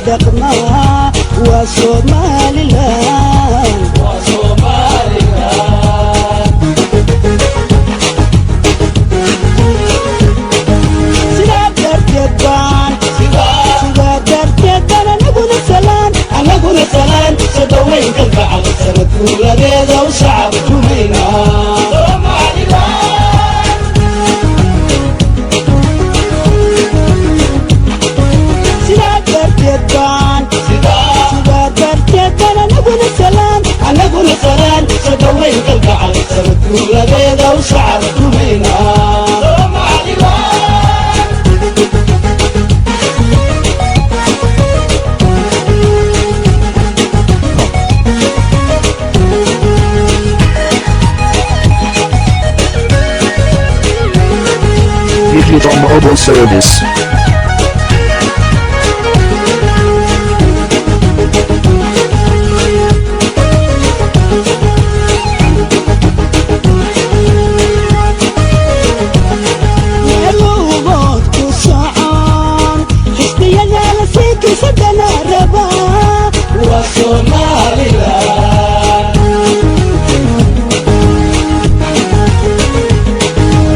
Dhaqmaa waa Somaliland. Waa Somaliland. Sidaa darteed baan, sidaa darteed baan anaguna salaan, Annaguna salaan soo dhaweyn kalgacal sanad guuladeeda u sacab tumaynaa Somaliland. Sidaa darteed baan, sidaa darteed baan anaguna salaan, Annaguna salaan soo dhaweyn kalgacal sanad guuladeeda u sacab tumaynaa Somaliland. Digital Mobile Service. Meeluubood ku socon xisbiyada la siikisadana rabaa. Waa Somaliland.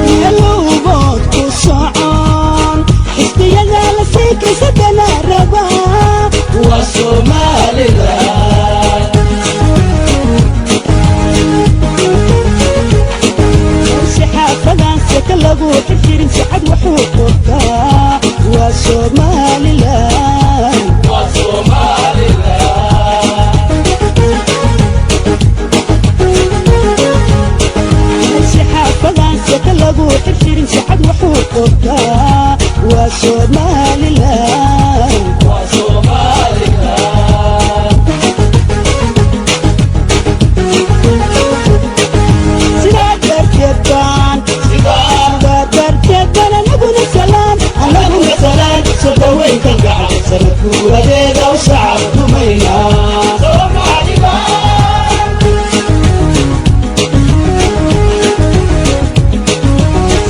Meeluubood ku socon xisbiyada la siikisadana rabaa. Waa Somaliland. Saxaafadan saka lagu xirxirin sacad wuxuu qortaa waa Somaliland. Waa Somaliland. Saxaafadan saka lagu xirxirin sacad wuxuu qortaa waa Somaliland. Waa Somaliland. Sidaa darteed baan, sidaa darteed baan anaguna salaan, Annaguna salaan soo dhaweyn kalgacal sanad guuladeeda u sacab tumaynaa Somaliland.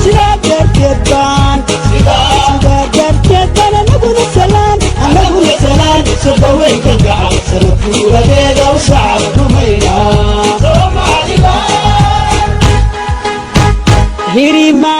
Sidaa darteed baan, sidaa darteed baan anaguna salaan, Annaguna salaan soo dhaweyn kalgacal sanad guuladeeda u sacab tumaynaa Somaliland. Hirima.